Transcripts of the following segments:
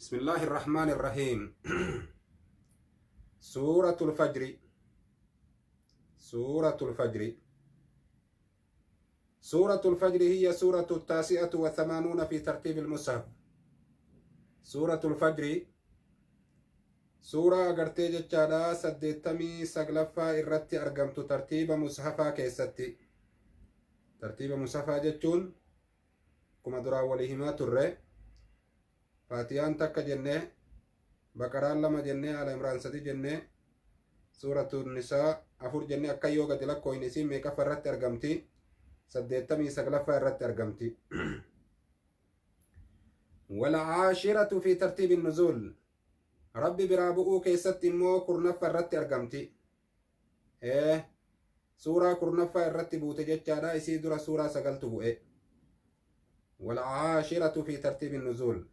بسم الله الرحمن الرحيم. سورة الفجر. سورة الفجر. سورة الفجر هي سورة 89 في ترتيب المصحف. سورة الفجر suuraa agartee jechaadha 89ffaa irratti argamtu tartiiba mushafaa keessatti. Tartiiba mushafaa jechuun akkuma duraan walii himaa turre, Faatiyaan takka jennee, Baqaraan lama jennee, Ala Imraan sadi jennee, Suuratu Nisaa afur jennee, akka yoo gadi lakkooyin isiin meeqaffa irratti argamti? 89ffaa irratti argamti. والعاشرة في ترتيب النزول. Rabbi biraa bu'uu keessatti immoo 10ffaa irratti argamti. Suuraa 10ffaa irratti buute jechaadha. Isii dura suuraa sagaltu bu'e. والعاشرة في ترتيب النزول،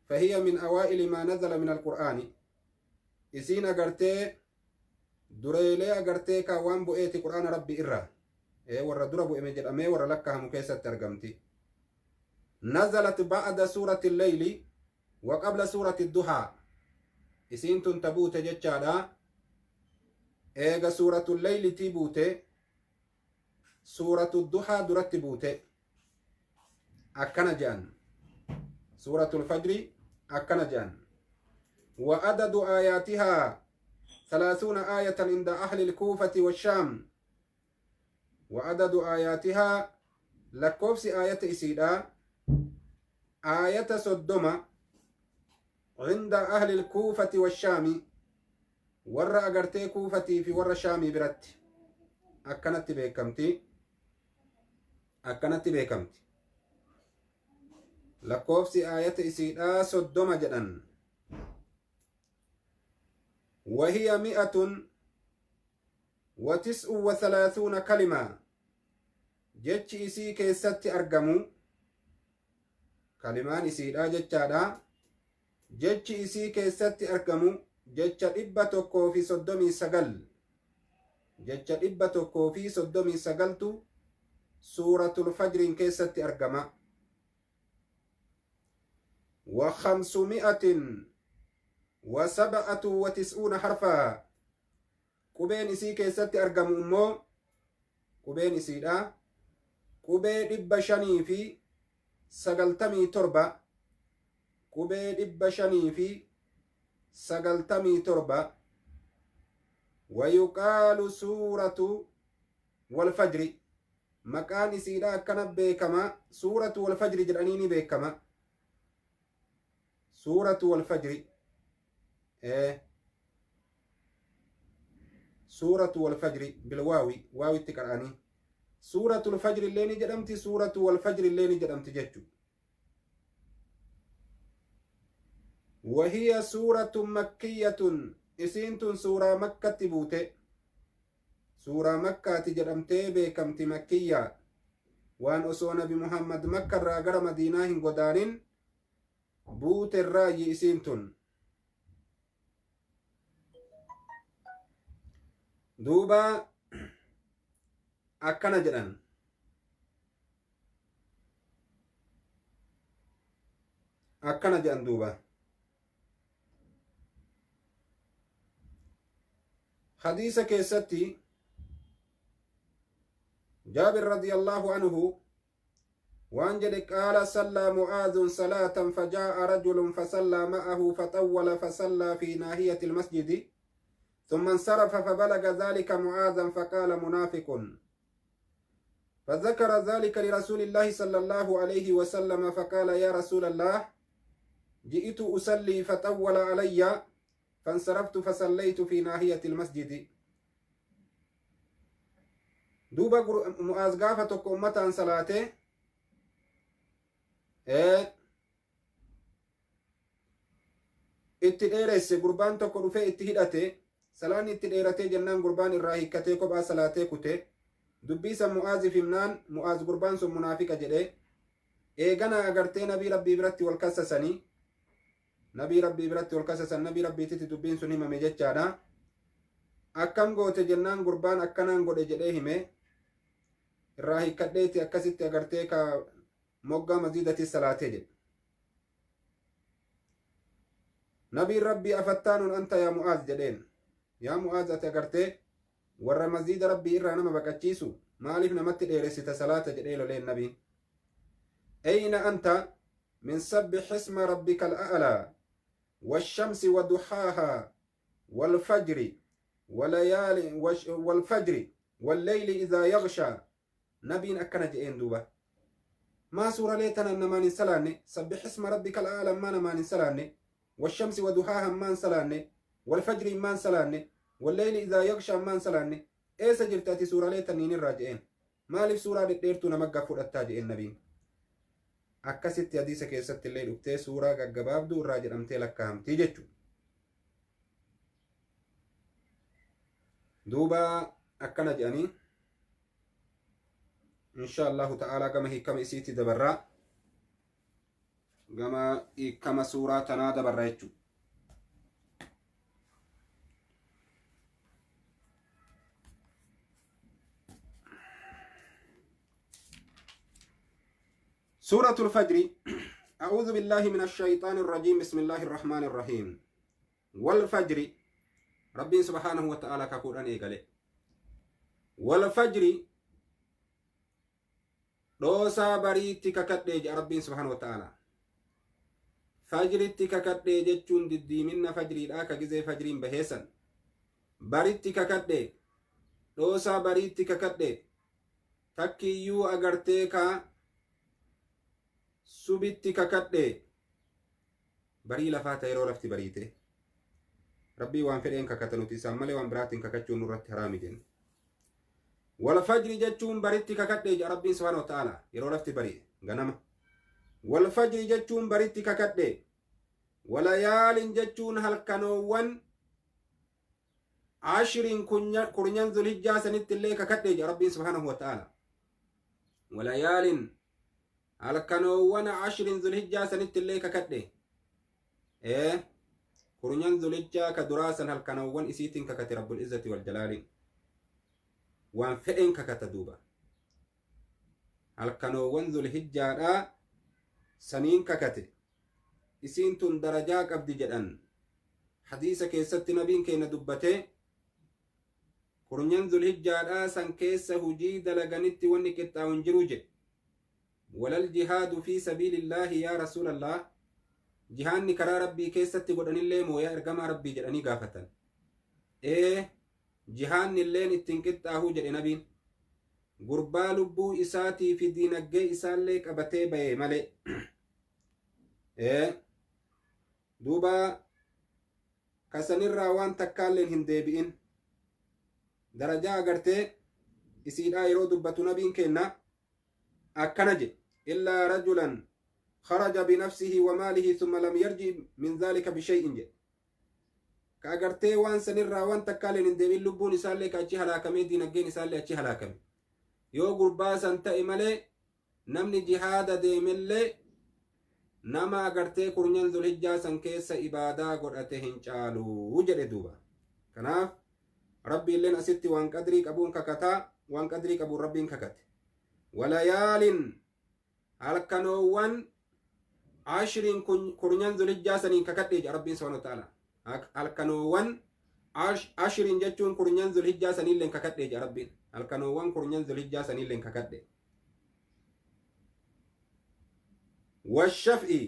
فهي من أوائل ما نزل من القرآن. Isiin agartee dureelee agartee kaawwan bu'eeti Qur'aana Rabbi irra. Warra dura bu'eme jedhamee warra lakkaa'amu keessatti argamti. نزلت بعد سورة الليل وقبل سورة الضحى. Isiin tun tabuute jechaadha eega Suuratul Leylitii buute, Suuratu Duhaa duratti buute akkana jedhan. Suuratul Fajri akkana jedhan. وعدد آياتها 30 آية عند أهل الكوفة والشام. وعدد آياتها lakkoofsi آية isiidha آية 30 عند أهل الكوفة والشام، warra agartee Kuufatii fi warra Shaamii biratti akkanatti beekamti. Akkanatti beekamti. Lakkoofsi aayata isiidhaa 30 jedhan. وهي 139 كلمة. Jechi isii keessatti argamu, kalimaan isiidhaa jechaadha, jechi isii keessatti argamu jecha 139. Jecha 139tu Suuratul Fajriin keessatti argama. و597 حرفا. Qubeen isii keessatti argamu immoo, qubeen isiidha, qubee 597. Qubee 597. ويقال سورة والفجر. Maqaan isiidha akkana beekama, Suuratu Walfajri jedhanii ni beekama. Suuratu Walfajri, Suuratu Walfajri bilwaawi, waawitti qara'anii Suuratul Fajri illee ni jedhamti, Suuratu Walfajri illee ni jedhamti jechu. وهي سورة مكية. Isiin tun suuraa Makkatti buute, suuraa Makkaati jedhamtee beekamti. Makkiyyaa waan osoo Nabi Muhammad Makka irraa gara Madiinaa hin godaanin buute irraayyi isiin tun. Duuba akkana jedhan. Akkana jedhan duuba. Hadiisa keessatti Jaabir رضي الله عنه waan jedhe: قال صلى معاذ صلاة فجاء رجل فصلى معه فطول فصلى في ناحية المسجد ثم انصرف، فبلغ ذلك معاذا فقال: منافق. فذكر ذلك لرسول الله صلى الله عليه وسلم، فقال: يا رسول الله، جئت أصلي فطول علي فانصرفت فصليت في ناحية المسجد. Duuba Mu'aaz gaafa tokko ummataan salaate, itti dheeresse. Gurbaan tokko dhufee itti hidhate. Salaanni itti dheeratee jennaan gurbaan irraa hiikkatee kophaa salaatee kute. Dubbii san Mu'aaziif himnaan Mu'aaz "Gurbaan sun munaafiqa" jedhe. Eegana agartee Nabii Rabbii biratti wal kassasanii, Nabii Rabbii biratti wal kassasan. Nabii Rabbiititti dubbiin sun himame jechaadha. Akkam goote jennaan gurbaan akkanaan godhe jedhee hime. Irraa hiikkadheeti akkasitti agartee ka moggaa masjiidatti salaatee jedhe. Nabiin Rabbii afattaanuun anta yaa Mu'aaz jedheen. Yaa Mu'aaz, ati agartee warra masjiida Rabbii irraa nama baqachiisu, maaliif namatti dheeressita salaata jedhee loleen nabiin. Ayna anta min sabbix isma rabbika al'a'laa والشمس وضحاها والفجر وليال والفجر والليل إذا يغشى. نبين أكنا جئين دوبا ما سورة ليتنا نمان سلاني سبح اسم ربك الأعلى ما نمان سلاني والشمس وضحاها ما سلاني والفجر ما سلاني والليل إذا يغشى ما سلاني. إيه سجلتاتي سورة ليتنين الراجعين مالف سورة ديرتو نمقا فرأتاجئين نبين. Akkasitti hadiisa keessatti illee dhuftee suuraa gaggabaabduu irraa jedhamtee lakkaa'amtii jechuudha. Duuba akkana jedhanii insha Allahu ta'ala gama hiikama isiitti dabarraa, gama hiikama suuraa tanaa dabarraa jechuudha. سورة الفجر. أعوذ بالله من الشيطان الرجيم. بسم الله الرحمن الرحيم. والفجر، ربي سبحانه وتعالى كقرآن إيقالي والفجر دوسا بريتي ككتلي ربي سبحانه وتعالى. فجرتي ككتلي جتشون ددي من فجري الآكا جزي فجرين بهيسا بريتي ككتلي دوسا بريتي ككتلي تكيو أغرتيكا subitti kakadhe barii lafaa ta'e yeroo lafti bariite rabbii waan fedheen kakata nuti isaan malee waan biraatiin kakachuun nurratti haraami jenne. Walfajri jechuun baritti kakadhe jedha rabbiin subhaanahu wa ta'ala yeroo lafti bari'e ganama. Walfajri jechuun baritti kakadhe. Walayaalin jechuun halkanoowwan ashiriin kurnyan zulhijjaa sanitti illee kakadhe jedha rabbiin subhaanahu wa ta'ala. Walayaalin halkanoowwan ashirin zulhijjaa sanitti illee kakadhe. Kurnyan zulhijjaa ka duraa san halkanoowwan isiitiin kakate rabbul izzati wal jalaaliin waan fedheen kakata duuba. Halkanoowwan zulhijjaadhaa saniin kakate. Isiin tun darajaa qabdi jedhan hadiisa keessatti nabiin keenya dubbatee kurnyan zulhijjaadhaa san keessa hujii dalaganitti wanni qixxaa'u hin jiru jedhe. Walal jihaadu fi sabiilillaahi yaa rasuulallah, jihaanni karaa rabbii keessatti godhanillee mooyaa ergamaa rabbii jedhanii gaafatan. Jihaanni illeen ittiin qixxaahuu jedhe nabiin. Gurbaa lubbuu isaatii fi diinaggee isaallee qabatee ba'e malee. Duuba kasanirraa waan takkaalleen hin deebi'in. Darajaa agartee isiidhaa yeroo dubbatu nabiin kenna akkana jedhe. إلا رجلا خرج بنفسه وماله ثم لم يرجع من ذلك بشيء جد. كأغرتي وان سنرا وان تكالين اندبين لبون إسالي كأتشي هلاكمي دينجين إسالي أتشي هلاكمي. يو غربا سنتا إمالي نمني جهاد ديملي نما أغرتي كورنيان ذو الحجة سنكيس إبادة قرأتهن چالو وجد دوبا. كناف ربي لين أستي وان قدري كبون ككتا وان قدري كبون ربين ككت. وليال halkanoowwan ashiriin kurnyan zulhijjaa saniin kakadhe jedha rabbiin subhaanahu wa ta'ala. Halkanoowwan ashiriin jechuun kurnyan zulhijjaa saniilleen kakadhe jedha rabbiin. Halkanoowwan kurnyan zulhijjaa saniilleen kakadhe. Washaf'i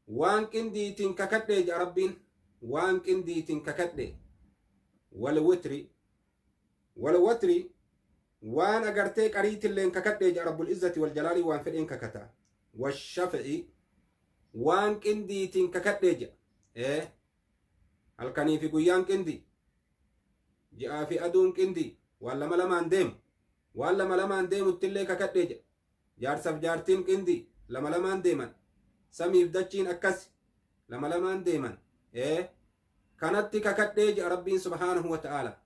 waan qindiitiin kakadhe jedha rabbiin. Waan qindiitiin kakadhe. Walwitri walwatri waan agartee qariitilleen kakadhe jedha rabbul izzati wal jalaalii waan fedheen kakata. Washaf'i waan qindiitiin kakadhe jedha. Halkanii fi guyyaan qindi, ji'aa fi aduun qindi, waan lama lamaan deemu, waan lama lamaan deemuttillee kakadhe jedha. Jaarsaaf jaartiin qindi lama lamaan deeman, samiif dachiin akkas lama lamaan deeman. Kanatti kakadhe jedha rabbiin subhaanahu wa ta'ala.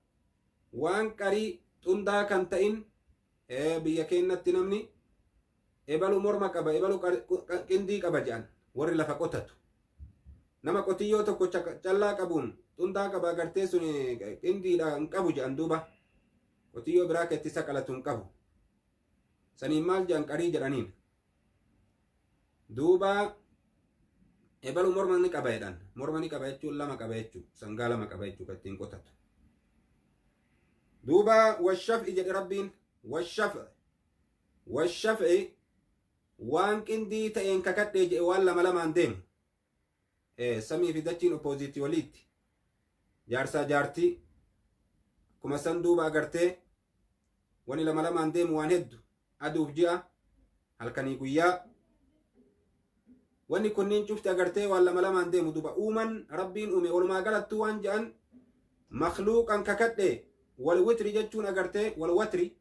Waan qarii xundaa kan ta'in biyya keenyatti namni ebalu morma qaba, ebalu qindii qaba jedhan warri lafa qotatu. Nama qotiyyoo tokko callaa qabuun xundaa qaba agartee sun qindiidha hin qabu jedhan duuba. Qotiyyoo biraa keetti isa qalatu hin qabu. Saniin maal jedhan qarii jedhaniin. Duuba Ebalu morma ni qaba jedhan. Morma ni qaba jechuun lama qaba jechuudha. Sangaa lama qaba jechuudha kan ittiin qotatu. Duuba washaf'i jedhe Rabbiin, washaf'i. Washaf'i waan qindii ta'een kakadhee jedhe, waan lama lamaan deemu. Samii fi dachiin oppoziitii waliitti. Jaarsaa jaartii. Akkuma san duuba agartee wani lama lamaan deemu waan heddu. Aduuf ji'a, halkanii guyyaa. Wanni kunniin cufti agartee waan lama lamaan deemu. Duba uuman Rabbiin uume walumaa galattuu waan je'an makluuqan kakadhe. Wal witri jechuun agartee wal watri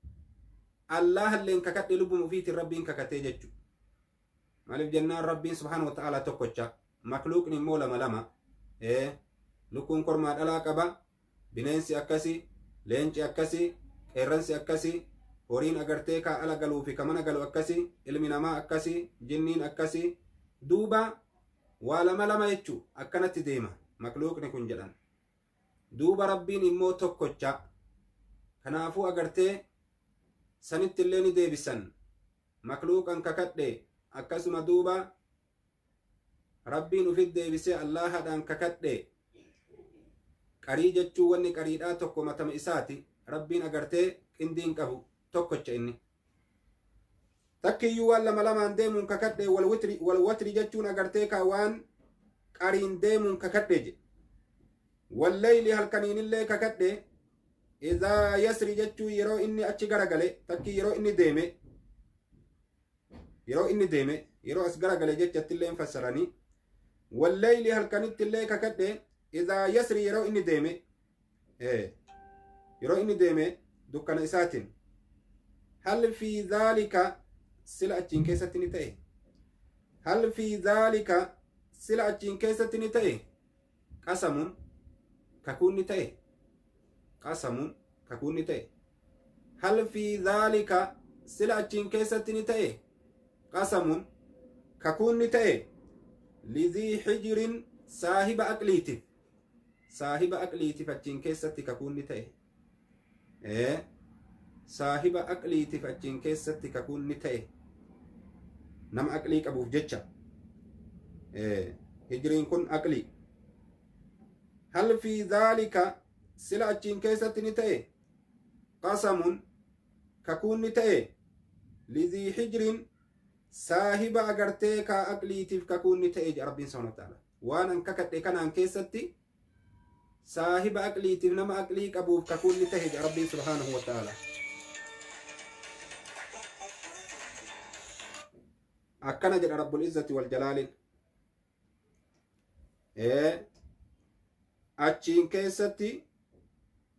Allahalleen kakadhe, lubbuma ufiitiin Rabbiin kakatee jechu. Maaliif jennaan, Rabbiin subhaanahu wa ta'ala tokkocha, makluuqni immoo lama lama. Lukkuun kormaa dhalaa qaba, bineensi akkasi, leenci akkasi, qeerransi akkasi, horiin agartee ka ala galuu fi ka mana galu akkasi, ilmi namaa akkasi, jinniin akkasi. Duuba waa lama lama jechuu akkanatti deema makluuqni kun jedhan. Duuba Rabbiin immoo tokkocha. Kanaafuu agartee sanitti illee ni deebisan. Makluuqan kakadhe, akkasuma duuba Rabbiin ufit deebisee Allaahadhaan kakadhe. Qarii jechuu wanni qariidhaa tokko matama isaati. Rabbiin agartee qindiin qabu, tokkocha inni. Takkiyyuu waan lama lamaan deemuun kakadhe. Wal witri, wal watri jechuun agartee ka waan qariin deemuun kakadhe jedhe. Walleyli halkaniinillee kakadhe. Idaa yasri jechuun yeroo inni achi garagale, takki yeroo inni deeme, yeroo inni deeme, yeroo as garagale jechattillee hin fassaranii. Walleyli halkanittillee kakadhe. Idaa yasri yeroo inni deeme, yeroo inni deeme dukkana isaatiin. Hal fi dhaalika sila achiin keessatti ni ta'e. Hal fi dhaalika sila achiin keessatti ni ta'e. Qasamuun kakuun ni ta'e. Qasamuun kakuun ni ta'e. Hal fi dhaalika sila achiin keessatti ni ta'e. Qasamuun kakuun ni ta'e. Lidhii hijirin saahiba aqliitiif. Saahiba aqliitiif achiin keessatti kakuun ni ta'e. Saahiba aqliitiif achiin keessatti kakuun ni ta'e. Nama aqlii qabuuf jecha. Hijiriin kun aqlii. Hal fi dhaalika sila achiin keessatti ni ta'e. Qasamuun kakuun ni ta'e. Lidhii hijirin saahiba agartee kaa aqliitiif kakuun ni ta'e jedha Rabbiin subhaanahu wa ta'ala. Waan an kakadhe kanaan keessatti saahiba aqliitiif, nama aqlii qabuuf kakuun ni ta'e jedha Rabbiin subhaanahu wa ta'ala. Akkana jedha Rabbul Izzati wal Jalaalin. Achiin keessatti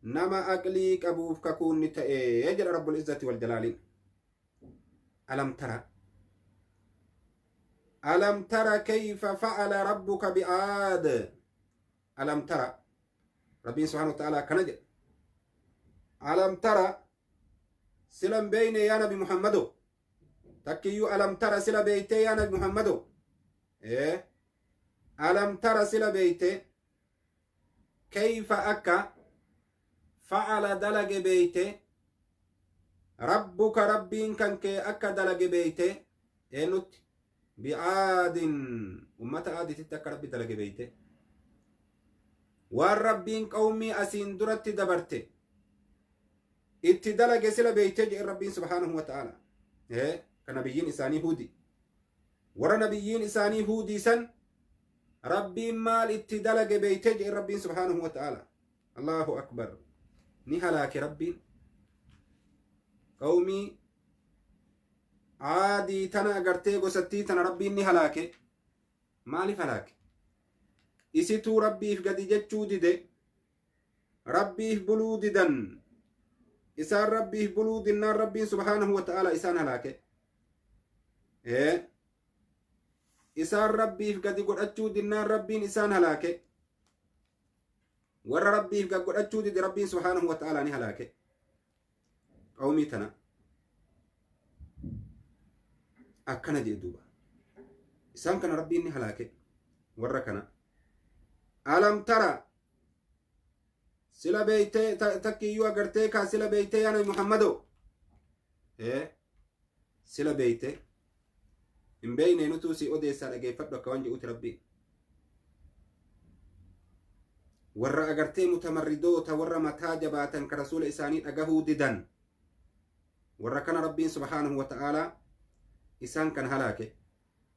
nama aqlii qabuuf kakuun ni ta'e jedha Rabbul Izzati wal Jalaalin. Alam tara. Alam tara kayfa fa'ala rabbuka bi'aad. Alam tara. Rabbiin subhaanahu wa ta'ala akkana jedha. Alam tara silan beeyne yaa Nabi Muhammado. Takkiyyuu alam tara sila beeytee yaa Nabi Muhammado. Alam tara sila beeyte, kayfa akka fa'ala dalage beeyte, rabbuka Rabbiin kan kee akka dalage beeyte, eenyutti? Bi'aadin ummata aadititti akka Rabbi dalage beeyte. Waan Rabbiin qawmii asiin duratti dabarte itti dalage sila beeyte jedhe Rabbiin subhaanahu wa ta'ala. Ka nabiyyiin isaanii Huudi. Warra nabiyyiin isaanii Huudii san Rabbiin maal itti dalage beeyte jedhe Rabbiin subhaanahu wa ta'ala. Allahu akbar. Ni halaake Rabbiin. Qawmii Aadii tana agartee gosattii tana Rabbiin ni halaake. Maaliif halaake? Isituu Rabbiif gadi jechuu dide. Rabbiif buluu didan. Isaan Rabbiif buluu dinnaan Rabbiin subhaanahu wa ta'ala isaan halaake. Isaan Rabbiif gadi godhachuu dinnaan Rabbiin isaan halaake. Warra Rabbiif gad godhachuu dide Rabbiin subhaanahu wa ta'ala ni halaake. Qawmii tana. Akkana jedhe duuba. Isaan kana Rabbiin ni halaake. Warra kana. Alam tara sila beeytee, takkiyyuu agartee kaa sila beeytee yaa Nabi Muhammado. Sila beeytee. Hin beeyne, nutuu si odeessaa dhageeffadhu akka waan jedhuuti Rabbiin. Warra agartee mutamarridoota warra mataa jabaatan ka rasuula isaanii dhagahuu didan warra kana Rabbiin subhaanahu wa ta'aalaa isaan kan halaake.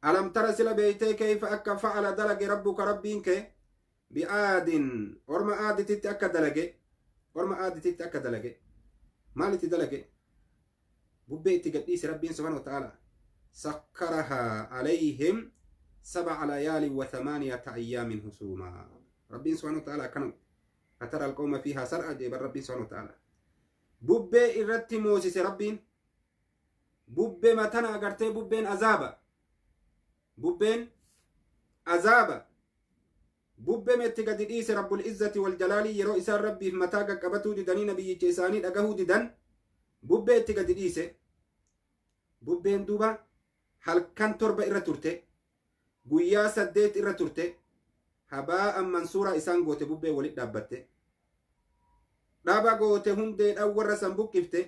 Alam tara sila beeytee kayfa akka fa'ala dalage rabbuka rabbiin kee bi'aadin orma aadititti akka dalage orma aadititti akka dalage maalitti dalage bubbee itti gadhiise Rabbiin subhaanahu wa ta'aalaa sakkarahaa alayhim 7 layaalin wa 8 ayyaamin husuumaa. Rabbiin subhaanahu wa ta'aalaa akkana fatara alqawma fiihaa sar'a jee bar Rabbiin subhaanahu wa ta'aalaa bubbee irratti moosise Rabbiin bubbee matana agartee bubbeen azaaba bubbeen azaaba bubbee itti gadi dhiise Rabbul Izzati wal Jalaalii yeroo isaan Rabbiif mataa qaqqabatuu didanii nabiyyicha isaanii dhagahuu didan bubbee itti gadi dhiise. Bubbeen duuba halkan 7 irra turte guyyaa 8 irra turte habaa'an mansuuraa isaan goote bubbee walit dhaabbatte dhaba goote hundeedhaan warra san buqqifte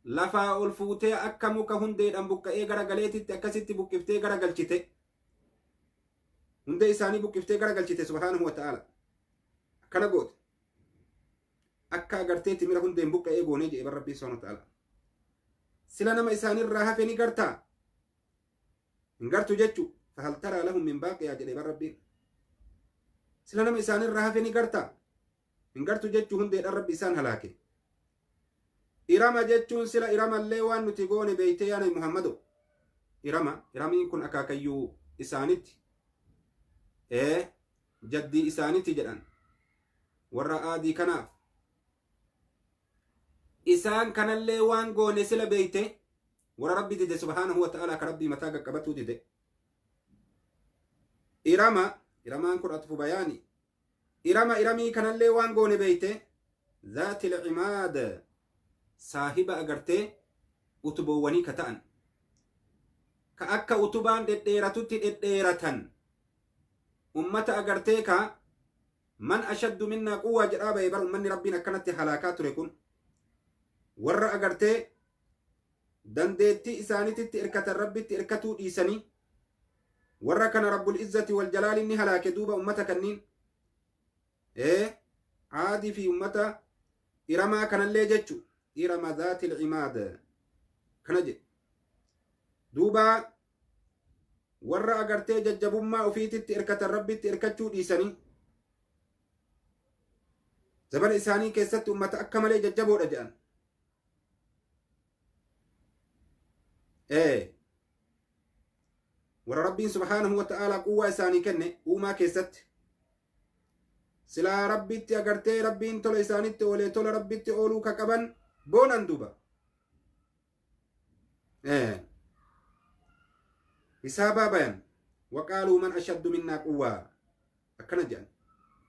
lafaa ol fuutee akka muka hundeedhaan buqqa'ee gara galeetitti akkasitti buqqiftee gara galchite hundee isaanii buqqiftee gara galchite subhaanahu wa ta'aala akkana goote akka agartee timira hundeen buqqa'ee goonee jedhe bar Rabbiin subhaanahu wa ta'aala sila nama isaanirraa hafe ni gartaa hin gartu jechuu fahal taraa lahum min baaqiyaa jedhe bar Rabbiin sila nama isaanirraa hafe ni gartaa hin gartu jechuu hundeedhaan Rabbi isaan halaake. Irama jechuun sila iramallee waan nuti goone beeytee yaa Nabi Muhammado irama iramiin kun akaakayyuu isaanitti jaddii isaanitti jedhan warra aadii kanaaf isaan kanallee waan goone sila beeyte warra Rabbi dide subhaanahu wa ta'aalaa ka Rabbii mataa qaqqabatuu dide. Irama iramaan kun atfu bayaani irama iramii kanallee waan goone beeyte zaati lcimaad saahiba agartee utuboowwanii ka ta'an ka akka utubaan dhedheeratutti dhedheeratan ummata agartee ka man ashaddu minnaa quwwaa jedhaa ba'e bar ummanni Rabbiin akkanatti halaakaa ture kun warra agartee dandeettii isaanititti irkatan Rabbitti irkatuu dhiisanii warra kana Rabbul Izzati wal Jalaali ni halaake duuba ummata kanniin aadii fi ummata iramaa kanallee jechu irama zaati lcimaad kana jedhe duuba warra agartee jajjabummaa ufiititti irkatan Rabbitti irkachuu dhiisanii zabana isaanii keessatti ummata akka malee jajjaboodha jedhan. Warra Rabbiin subhaanahu wa ta'aalaa quwwaa isaanii kenne uumaa keessatti silaa Rabbitti agartee Rabbiin tola isaanitti oolee tola Rabbitti ooluu ka qaban boonan duuba. Hisaabaa bayan waqaaluu man ashaddu minnaa quwwaa akkana jedhan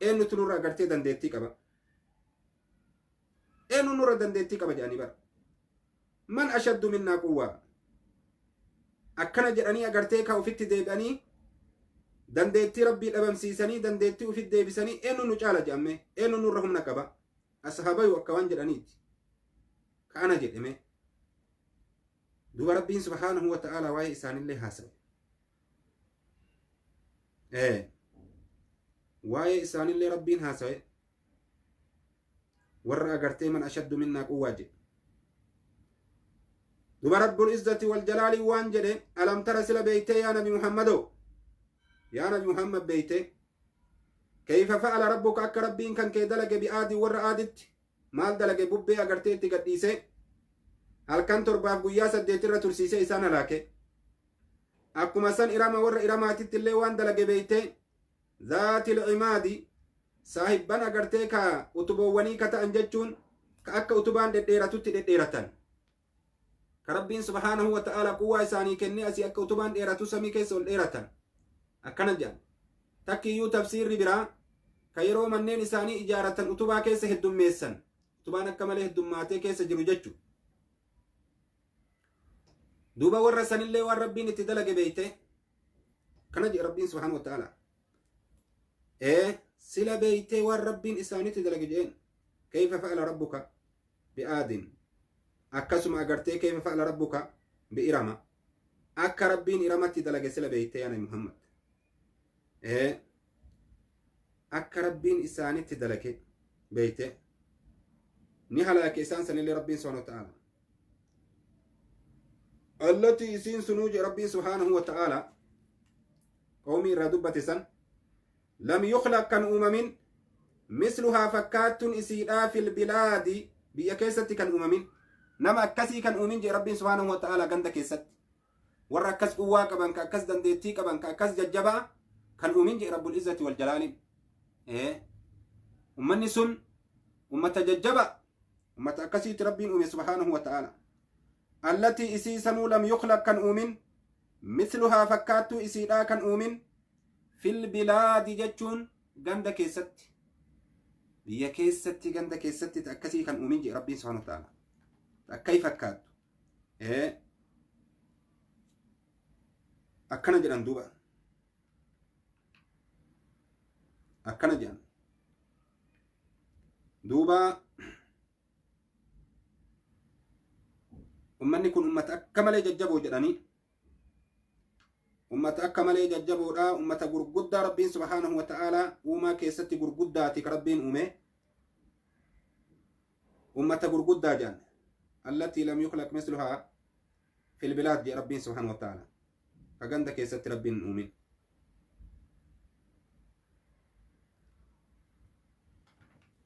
eenyutu nurra agartee dandeettii qaba eenyu nurra dandeettii qaba jedhanii bara man ashaddu minnaa quwwaa akkana jedhanii agartee ka ufitti deebi'anii dandeettii Rabbii dhabamsiisanii dandeettii ufitti deebisanii eenyu nu caala jedhame eenyu nurra humna qaba ashabayu akka waan jedhaniiti ka ana jedhame duuba Rabbiin subhaanahu wa ta'aalaa waa'ee isaanillee haasawe waa'ee isaanillee Rabbiin haasawe warra agartee man ashaddu minnaa quwwaa jedhe duuba Rabbul Izzati wal Jalaalii waan jedhe alam tara sila beeytee yaa Nabi Muhammadoo yaa Nabi Muhammad beeytee kayfa fa'ala rabbuka akka Rabbiin kan kee dalage bi'aadii warra aaditti maal dalage bubbee agartee itti gadhiisee halkan 7 guyyaa 8 irra tursiisee isaan halaake akkuma san irama warra iramaatitti illee waan dalage beeytee zaati lcimaadi saahibban agartee ka utuboowwanii ka ta'an jechuun ka akka utubaan dhedheeratutti dhedheeratan ka Rabbiin subhaanahu wa ta'aalaa quwwaa isaanii kennee asii akka utubaan dheeratu samii keessa ol dheeratan akkana jedhan takkiyyuu tafsiirri biraa ka yeroo manneen isaanii ijaaratan utubaa keessa heddummeessan utubaan akka malee heddummaatee keessa jiru jechu duuba warra sanillee waan Rabbiin itti dalage beeyte kana jedhe Rabbiin subhaanahu wa ta'aalaa sila beeytee waan Rabbiin isaanitti dalage jedheen kayfa fa'ala rabbuka bi'aadin akkasuma agartee kayfa fa'ala rabbuka bi'irama akka Rabbiin iramatti dalage sila beeytee yaa Nabi Muhammad. Akka Rabbiin isaanitti dalage beeyte ni halaake isaan sanillee Rabbiin subhaanahu wa ta'ala. Allatii isiin sunuu je Rabbiin subhaanahu wa ta'ala qawmii irraa dubbate san lam yukhlaq kan uumamin misluhaa fakkaattuun isiidhaa fil bilaadi biyya keessatti kan uumamin nama akkasii kan uumin je Rabbiin subhaanahu wa ta'ala ganda keessatti warra akkas quwwaa qaban ka akkas dandeettii qaban ka akkas jajjabaa kan uumin je Rabbul Izzati wal Jalaaliin. Ummanni sun ummata jajjaba ummata akkasiitti Rabbiin uume subhaanahu wa ta'ala. Allatii isii sanuu lam yukhlaq kan uumin misluhaa fakkaattuu isiidhaa kan uumin fil bilaadi jechuun ganda keessatti biyya keessatti ganda keessatti akkasii kan uumin je Rabbiin subhaanahu wa ta'ala akkai fakkaattu akkana jedhan duuba akkana jedhan duuba. Ummanni kun ummata akka malee jajjaboo jedhanii ummata akka malee jajjaboodha ummata gurguddaa Rabbiin subhaanahu wa ta'ala uumaa keessatti gurguddaati ka Rabbiin uume ummata gurguddaa jedhan allatii lam yukhlaq misluhaa fil bilaad jedhe Rabbiin subhaanahu wa ta'ala ka ganda keessatti Rabbiin uumin.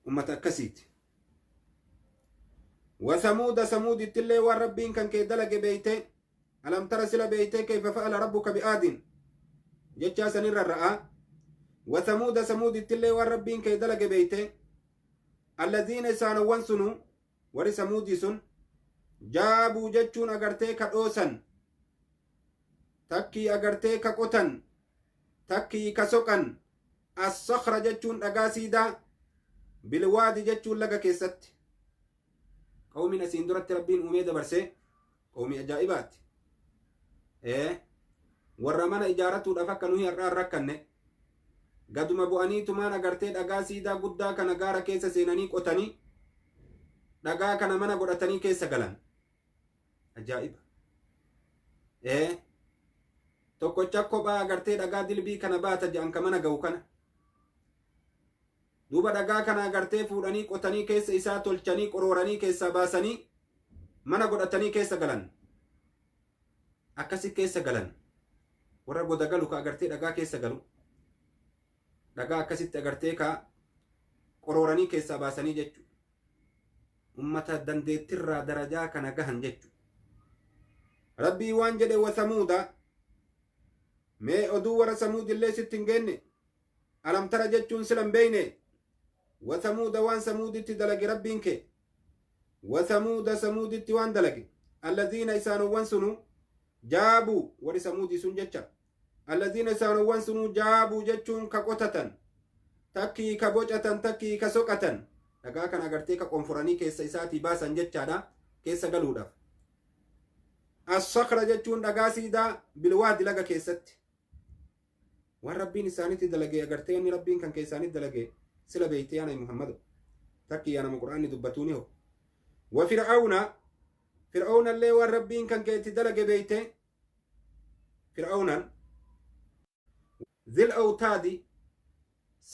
Ummata akkasiiti. وثمود ثمود التلي والربين كان كي دلق بيته ألم تر سلا بيته كيف فعل ربك بآد جتشا سنير الرأى. وثمود ثمود التلي والربين كي دلق بيته الذين سانوا سنو وري ثمود سن جابوا جتشون أغرتي كأوسن تكي أغرتي كقوتن تكي كسوكن الصخرة جتشون أغاسيدا بالوادي جتشون لغا كيست. قومي أسين درت ربين أمي دبرسي قومي أجائبات warra mana ijaaratuudhaaf akka nuyi har'aan rakkanne gaduma bu'aniitumaan agartee dhagaa siidaa guddaa kana gaara keessa seenanii qotanii dhagaa kana mana godhatanii keessa galan. Ajaa'iba! Tokkocha kophaa agartee dhagaa dilbii kana baata jedhan ka mana ga'u kana. Duuba dhagaa kana agartee fuudhanii qotanii keessa isaa tolchanii qorooranii keessaa baasanii mana godhatanii keessa galan. Akkasi keessa galan. Warra goda galu ka agartee dhagaa keessa galu. Dhagaa akkasitti agartee ka qorooranii keessaa baasanii jechuudha. Ummata dandeettirraa darajaa kana gahan jechuudha. Rabbii waan jedhe wa samuuda mee oduu warra samuudillee sitti hin geenne alam tara jechuun sila hin beeyne wa samuuda waan samuuditti dalage rabbiin kee wa samuuda samuuditti waan dalage allaziina isaanowwan sunu jaabuu warri samuudii sun jecha allaziina isaanowwan sunuu jaabuu jechuun ka qotatan takkii ka bocatan takkii ka soqatan dhagaa kana agartee ka qonforanii keessa isaatii baasan jechaadha keessa galuudhaaf. As-sakra jechuun dhagaa siidaa bilwaadi laga keessatti. Waan rabbiin isaanitti dalagee agartee inni rabbiin kan keessaanitti dalagee sila beeytee yaa nabi Muhammad takkii yaa nama qur'aanni dubbatuuni ho. Wa fir'aawna fir'aawna illee waan rabbiin kan keetti dalage beeyte fir'aawnaan zil awtaadi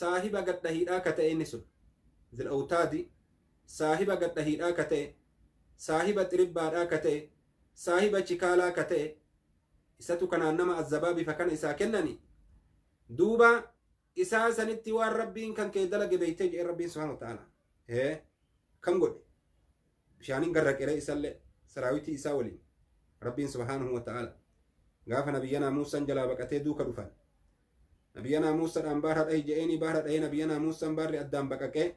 saahiba gadhahiidhaa ka ta'e inni sun zil awtaadi saahiba gadhahiidhaa ka ta'e saahiba xiribbaadhaa ka ta'e saahiba chikaalaa ka ta'e isatu kanaan nama azzabaa bifa kana isaa kennani duuba isaa sanitti waan rabbiin kan kee dalage beeytee jedhe rabbiin subhaana wa ta'ala kam godhe bishaaniin garraqere isallee saraawitii isaa waliin rabbiin subhaanahu wa ta'ala gaafa nabiyyanaa Muusaan jalaa baqatee duuka dhufan nabiyyanaa Muusaadhaan baara dhahi je'eenii baara dhahee nabiyyanaa Muusaan baarri addaan baqaqee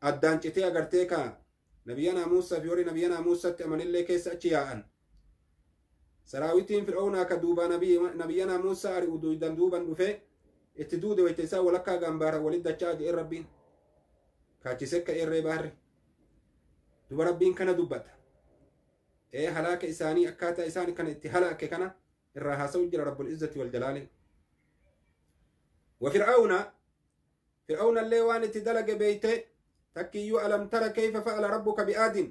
addaan citee agartee kaa nabiyyanaa Muusaa fi warri nabiyyanaa Muusaatti amanillee keessa achi yaa'an saraawitiin fir'oonaa ka duubaa nabiyyanaa Muusaa ari'u duudan duuban dhufee itti duude wayta isaa walakkaa gaambaara walit dachaa jedheen rabbiin kaachisee akka eerree baarre duba rabbiin kana dubbata halaaka isaanii akkaataa isaan kana itti halaake kana irraa haasa'u jira rabbul izzati wal jalaali. Wa fir'aawna fir'aawna illee waan itti dalage beeyte takkiyyuu alam tara kayfa fa'ala rabbuka bi'aadin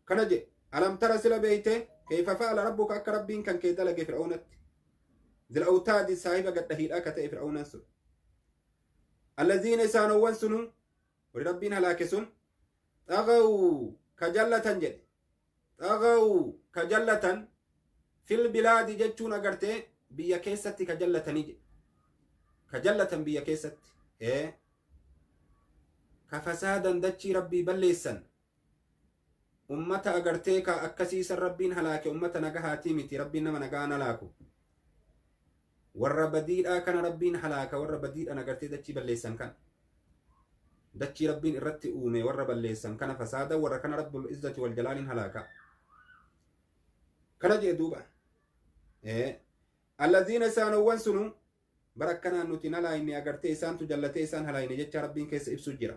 kana jedhe alam tara sila beeyte kayfa fa'ala rabbuka akka rabbiin kan kee dalage fir'aawnatti zil awtaadi saahiba gadhahiidhaa ka ta'e fir'aawnaan sun Allaziina isaanowwan sunu warri Rabbiin halaake sun xagaw ka jallatan jedhe. Xagaw ka jallatan fil bilaadi jechuun agartee biyya keessatti ka jallatanii jedhe. Ka jallatan biyya keessatti. Ka fasaadan dachii Rabbii balleessan. Ummata agartee ka akkasiisan Rabbiin halaake ummata nagahaatii miti Rabbiin nama nagahaan halaaku. Warra badiidhaa kana Rabbiin halaaka warra badiidhaan agartee dachii balleessan kana. Dachii Rabbiin irratti uume warra balleessan kana fasaada warra kana Rabbul Izzati wal Jalaaliin halaaka. Kana jee duuba. Allaziina isaanowwan sunu bara akkanaan nuti hin halaayne agartee isaantu jallatee isaan halaayne jecha Rabbiin keessa ibsu jira.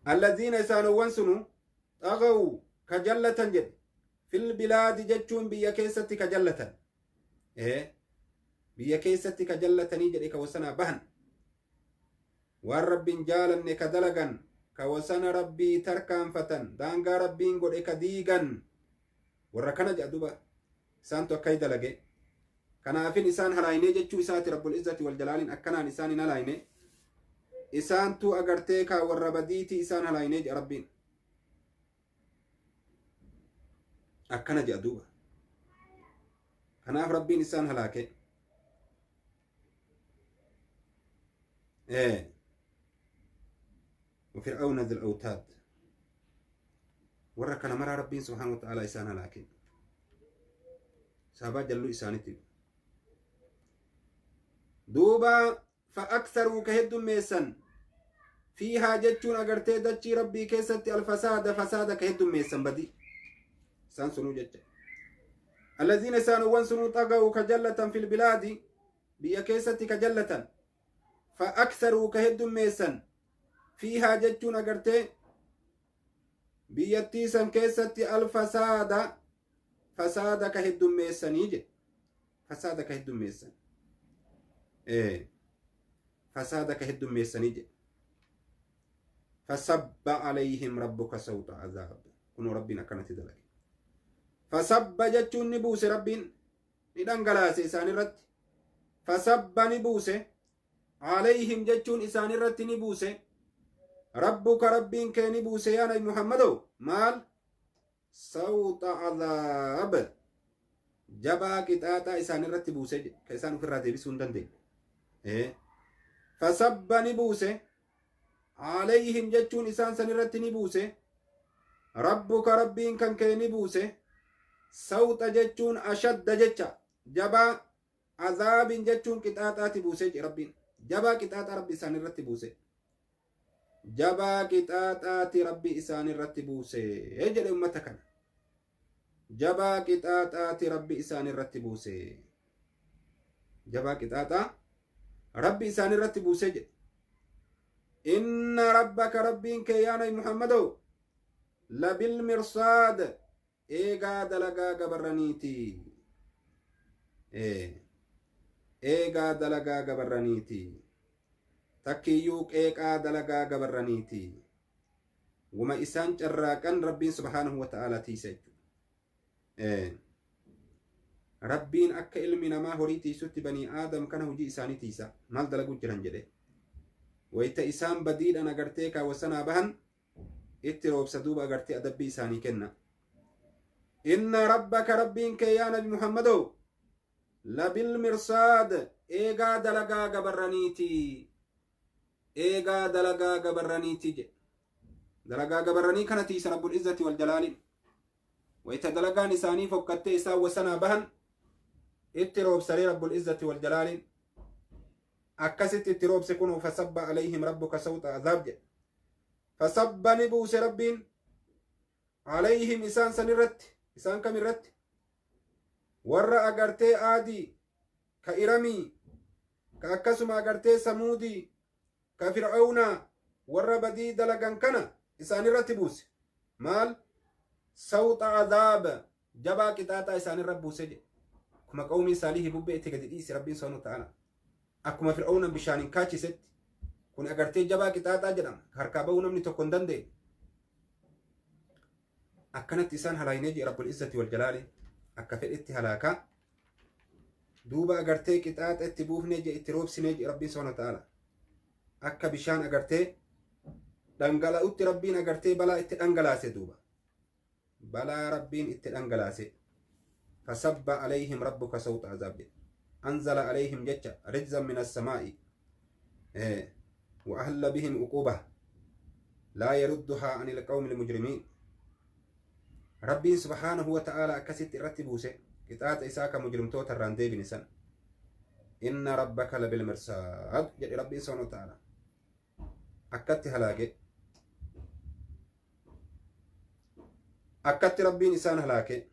Allaziina isaanowwan sunu xagaw ka jallatan jedhe fil bilaadi jechuun biyya keessatti ka jallatan. Biyya keessatti ka jallatanii jedhe ka wasanaa bahan. Waan Rabbiin jaalanne ka dalagan ka wasana Rabbii tarkaanfatan daangaa Rabbiin godhe ka diigan warra kana jedha duba isaantu akkai dalage. Kanaafin isaan halaayne jechuu isaati Rabbul Izzati wal Jalaaliin akkanaan isaan hin halaayne. Isaantu agartee ka warra badiiti isaan halaayne jedha Rabbiin. Akkana jedha duuba. Kanaaf Rabbiin isaan halaake. وفرعون ذي الأوتاد warra kana maraa Rabbiin subhaanahu wa ta'aalaa isaan halaake. Saabaa jalluu isaanitti. Duuba fa'aktharuu ka heddummeessan fiihaa jechuun agartee dachii Rabbii keessatti alfasaada fasaada ka heddummeessan badii. Isaan sunuu jecha. Allaziina isaanowwan sunuu xaga'u ka jallatan fil bilaadi biyya keessatti ka jallatan fa'aktharuu ka heddummeessan fiihaa jechuun agartee biyyattii san keessatti alfasaada fasaada ka heddummeessanii jedhe. Fasaada ka heddummeessan. Fasaada ka heddummeessanii jedhe. Fasabba alayhim rabbuka sawta azaab. Kunoo Rabbiin akkanatti dalage. Fasabba jechuun ni buuse Rabbiin ni dhangalaase isaan irratti. Fasabba ni buuse. Alayhim jechuun isaan irratti ni buuse. Rabbuka Rabbiin kee ni buuse yaa Nabi Muhammadoo maal? Sawta azaab. Jabaa qixaaxaa isaan irratti buuse jedhe ka isaan ofirraa deebisuu hin dandeenye. Fasabba ni buuse. Alayhim jechuun isaan san irratti ni buuse. Rabbuka Rabbiin kan kee ni buuse. Sawta jechuun ashadda jecha jabaa azaabin jechuun qixaaxaati buuse jedhe Rabbiin. Jabaa qixaaxaa Rabbi isaan irratti buuse. Jabaa qixaaxaati Rabbi isaan irratti buuse jedhe ummata kana. Jabaa qixaaxaati Rabbi isaan irratti buuse. Jabaa qixaaxaa Rabbi isaan irratti buuse jedhe. Inna rabbaka Rabbiin kee yaa Nabi Muhammadoo labil mirsaad eegaa dalagaa gabarraniiti. Eegaa dalagaa gabarraniiti. Takkiyyuu qeeqaa dalagaa gabarraniiti. Wuma isaan carraaqan Rabbiin subhaanahu wa ta'aalaa tiisa jechuudha. Rabbiin akka ilmi namaa horii tiisutti banii Aadam kana hojii isaanii tiisa. Maal dalaguu jiran jedhe. Wayita isaan badiidhaan agartee kaawwasanaa bahan itti roobsa duuba agartee adabbii isaanii kenna. Inna rabbaka Rabbiin kee yaa Nabi Muhammadoo labil mirsaad eegaa dalagaa gabarraniiti. Eegaa dalagaa gabarraniiti jedhe. Dalagaa gabarranii kana tiisa Rabbul Izzati wal Jalaaliin. Wayita dalagaan isaanii fokkattee isaan wasanaa bahan itti roobsaree Rabbul Izzati wal Jalaaliin. Akkasitti itti roobse kun fasabba alayhim rabbuka sawta azaab jedhe. Fasabba ni buuse Rabbiin alayhim isaan san irratti isaan kam irratti warra agartee Aadii ka Iramii ka akkasuma agartee Samuudii ka Fir'aawnaa warra badii dalagan kana isaan irratti buuse. Maal? Sawta azaab jabaa qixaaxaa isaan irra buuse jedhe. Akkuma qawmii Saalihii bubbee itti gadi dhiise Rabbiin subhaanahu wa ta'aala. Akkuma Fir'aawnan bishaaniin kaachisetti kun agartee jabaa qixaaxaa jedhama. Harkaa ba'uu namni tokko hin dandeenye. Akkanatti isaan halaaynee jedhe Rabbul Izzati wal Jalaali. Akka fedhetti halaakaa. Duuba agartee qixaaxa itti buufnee jedhe itti roobsinee jedhe Rabbiin subhaanahu wa ta'aala. Akka bishaan agartee dhangala'utti Rabbiin agartee balaa itti dhangalaase duuba. Balaa Rabbiin itti dhangalaase. Fasabba alayhim rabbuka sawta azaab jedhe. Anzala alayhim jecha rijzan min assamaa'i. Wa ahalla bihim uquba laa yarudduhaa anil qawmi almujrimiin. Rabbiin subhaanahu wa ta'aala akkasitti irratti buuse qixaaxa isaa ka mujrimtoota irraan deebine san. Inna rabbaka labilmirsaad jedhe Rabbiin subhaanahu wa ta'aala. Akkatti halaake. Akkatti Rabbiin isaan halaake.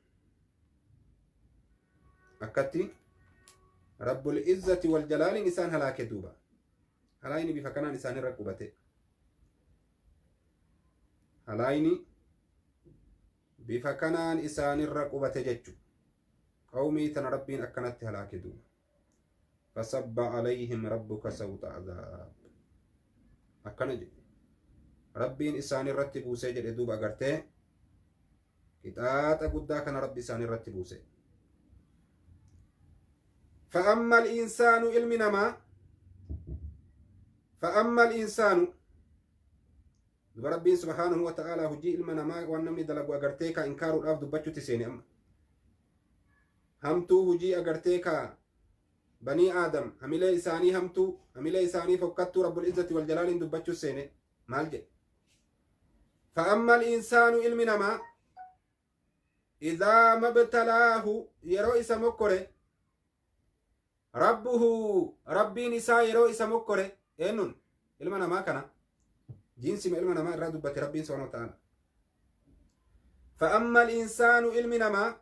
Akkatti Rabbul Izzati wal Jalaaliin isaan halaake duuba. Halaayini bifa kanaan isaan irra qubate. Halaayini bifa kanaan isaan irra qubate jechu. Qawmii tana Rabbiin akkanatti halaake duuba. Fasabba alayhim rabbuka sawta azaab. Akkana jedhe. Rabbiin isaan irratti buusee jedhe duuba agartee qixaaxa guddaa kana Rabbi isaan irratti buuse. فأما الإنسان علم نما فأما الإنسان ربي سبحانه وتعالى هجي علم نما وأنمني دلقوا أغرتيكا إنكار الأفضل بچو تسيني أما همتو هجي أغرتيكا بني آدم هميلي إساني همتو هميلي إساني فكتو رب العزة والجلال دبچو سيني مالجي. فأما الإنسان علم نما إذا ما ابتلاه يرو إسا مكره ربه ربي نساء يرو إسا مكره إنن علم نما كان جنس ما علم نما الرد بت ربي سبحانه وتعالى. فأما الإنسان علم نما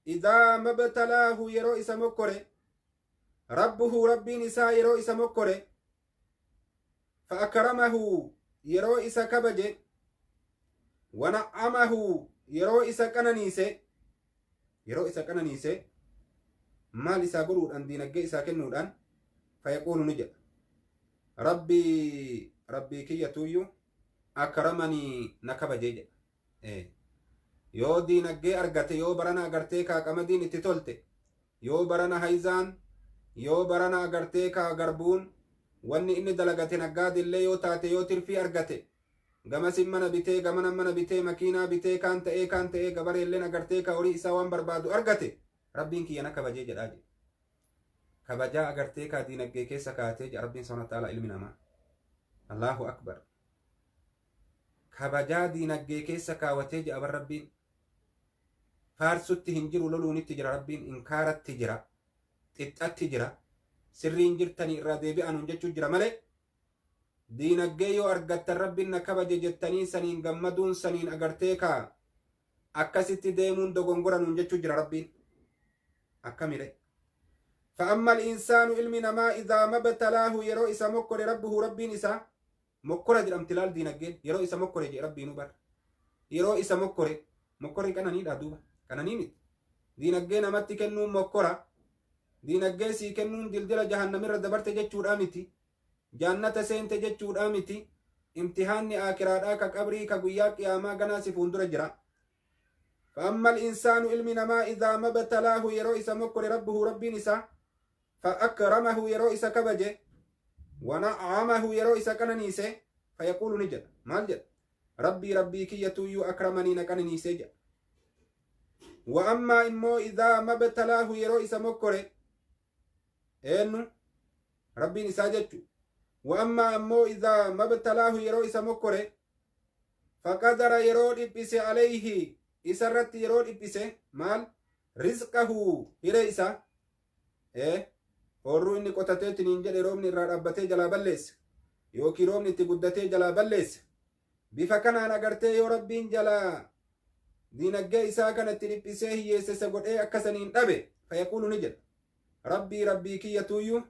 إذا ما ابتلاه يرو إسا مكره ربه ربي نساء يرو إسا مكره فأكرمه يرو إسا كبجه ونعمه يرو إسا كنانيسه يرو إسا كنانيسه maal isaa godhuudhaan diinagdee isaa kennuudhaan fayaquulu ni jedha rabbii rabbii kiyyatuyyuu akramanii na kabajee jedha. Yoo diinagdee argate yoo barana agartee kaa qamadiin itti tolte yoo barana hayzaan yoo barana agartee kaa garbuun wanni inni dalagate naggaadillee yoo taate yoo tirfii argate gamasin mana bitee gamana mana bitee makiinaa bitee kaan ta'ee gabareelleen agartee kaa horii isaa waan barbaadu argate Rabbiin kiyya na kabajee jedhaa jedhe. Kabajaa agartee kaa diinagdee keessa kaatee jedha Rabbiin subhaanahu wa ta'aala ilmi namaa. Allahu akbar. Kabajaa diinagdee keessa kaawwatee jedha bar Rabbiin. Faarsutti hin jiru loluunitti jira Rabbiin inkaaratti jira. Xixxatti jira. Sirriin jirtanii irraa deebi'anuun jechuu jira malee diinagdee yoo argattan Rabbiin na kabaje jettanii saniin gammaduun saniin agartee kaa akkasitti deemuun dogongoranuun jechuu jira Rabbiin. أكمله. فأما الإنسان علم نما إذا ما ابتلاه يرو إسا مكر ربه ربي نسا مكر الامتلال دينجين يرو إسا مكر ربي نبر يرو إسا مكر مكر كان نيدا دوبا كان نيمت دينجين أمتي كنون مكرة دينجين سي كنون دلدل جهنم ردبرت جتشور أمتي جنة سينت جتشور أمتي امتحان آكرا كقبري كقياك يا ما جناسي فندر جرا. فأما الإنسان علم نما إذا ما ابتلاه يرو إسا مكر ربه ربي نسا فأكرمه يرو إسا كبجه ونعمه يرو إسا كننيسه فيقول نجد مالجد ربي ربي كيتو يو أكرمني نكننيسه جد. وأما إمو إذا ما ابتلاه يرو إسا مكر إنو ربي نسا جدت. وأما إمو إذا ما ابتلاه يرو إسا مكر فقدر يرو إبس عليه isarratti yeroo dhiphise maal rizqahu hiree isaa horruu inni qotateetiin jedhe roobni irraa dhaabbatee jalaa balleesse yookiin roobni itti guddatee jalaa balleesse bifa kanaan agartee yoo Rabbiin jalaa diinagdee isaa kanatti dhiphisee hiyyeessisa godhee akkasaniin dhabe fayaquulu ni jedha rabbii rabbii kiyyatuyyuu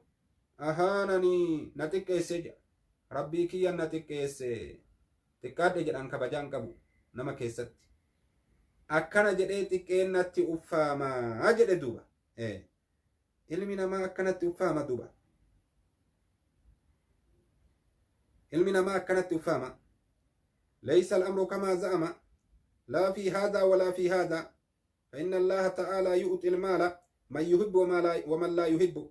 ahaananii na xiqqeesse jedha rabbii kiyya na xiqqeesse xiqqaadhe jedhan kabajaan qabu nama keessatti akkana jedhee xiqqeennatti uffaamaa jedhe duuba. Ilmi namaa akkanatti uffaama duuba. Ilmi namaa akkanatti uffaama. Laysa al-amru kamaa za'ama laa fi haadaa walaa fi haadaa فإن الله تعالى يؤتي المال من يحب ومن لا يحب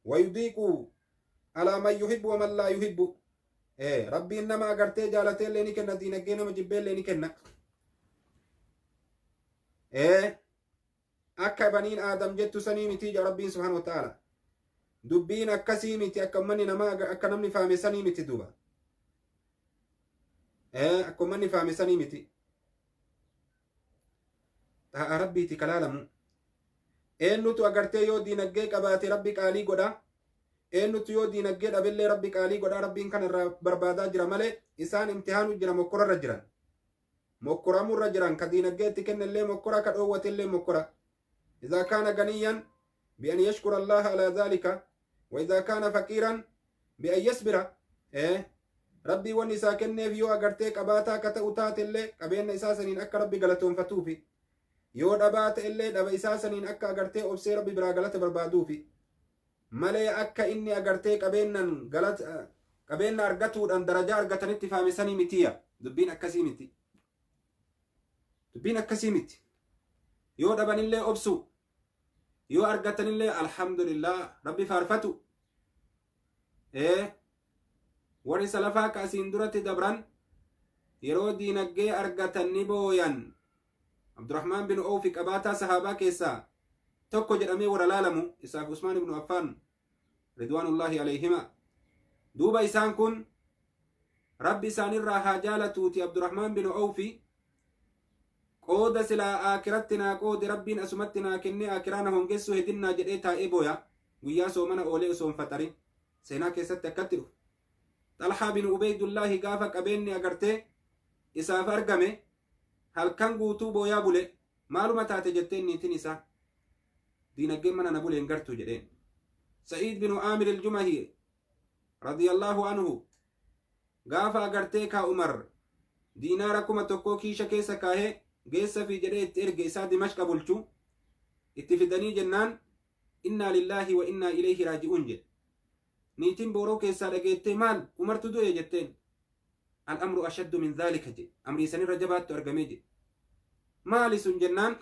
ويضيق Alaa man yuhibbu waman laa yuhibbu. Rabbiin nama agartee jaalateellee ni kenna, diinaggee nama jibbeellee ni kenna. Akka baniin Aadam jettu sanii miti ja Rabbiin subhaanahu wa ta'ala. Dubbiin akkasii miti, akka ummanni namaa, akka namni faame sanii miti duuba. Akka ummanni faame sanii miti. Ta'a Rabbiiti kalaalamu. Eenyutu agartee yoo diinaggee qabaate Rabbi qaalii godha. Eenyutu yoo diinaggee dhabellee Rabbi qaalii godha. Rabbiin kana irraa barbaadaa jira malee isaan imtihaanu jira, mokkorarra jiran. Mokkoramurra jiran, ka diinaggee itti kennellee mokkora, ka dhoowwatellee mokkora. إذا كان غنيا بأن يشكر الله على ذلك، وإذا كان فقيرا بأن يصبر. Rabbii wanni isaa kenneef yoo agartee qabaataa akka ta'u taatellee qabeenya isaa saniin akka Rabbi galatoonfatuufi, yoo dhabaa ta'ellee dhaba isaa saniin akka agartee obsee Rabbi biraa galata barbaaduufi malee, akka inni agartee qabeennan galata qabeenya argatuudhaan darajaa argatanitti faame sanii mitiya. Dubbiin akkasii miti, dubbiin akkasii miti. Yoo dhabanillee obsu, yoo argatanillee alhamdulillah Rabbi faarfatu. Warri salafaa ka asiin duratti dabran yeroo diinaggee argatan ni booyan. Abdurrahmaan bin Oofi qabaataa sahaabaa keessaa tokko jedhamee warra laalamu, isaaf Usmaan ibnu Affaan ridwaanullaahi alayhima. Duuba isaan kun, Rabbi isaanirraa haa jaalatuuti, Abdurrahmaan bin Oofi qooda silaa aakiratti naa qoode Rabbiin asumatti naa kennee aakiraa na hongessuu hedinnaa jedhee taa'ee booya, guyyaa soomana oolee osoo hin faxarin. Seenaa keessatti akkatti dhufu. Xalhaa bin Ubeydullaahi gaafa qabeenni agartee isaaf argame halkan guutuu booyaa bule. Maaluma taate jetteen niitiin isaa, diinaggeen mana na buleen gartuu jedheen. Sa'iid bin Aamir iljumahi radiyallaahu anhu gaafa agartee kaa Umar diinaara 1000 kiisha keessa kaahee geessa fi jedhee itti erge, isaa Dimashqa bulchu, itti fidanii jennaan, innaa lillaahi wa innaa ilayhi raaji'uun jedhe. Niitiin booroo keessaa dhageettee, maal, Umartu du'e jetteen. Al'amru ashaddu min dhaalika jedhe, amrii sanirra jabaattu argamee jedhe. Maali sun jennaan,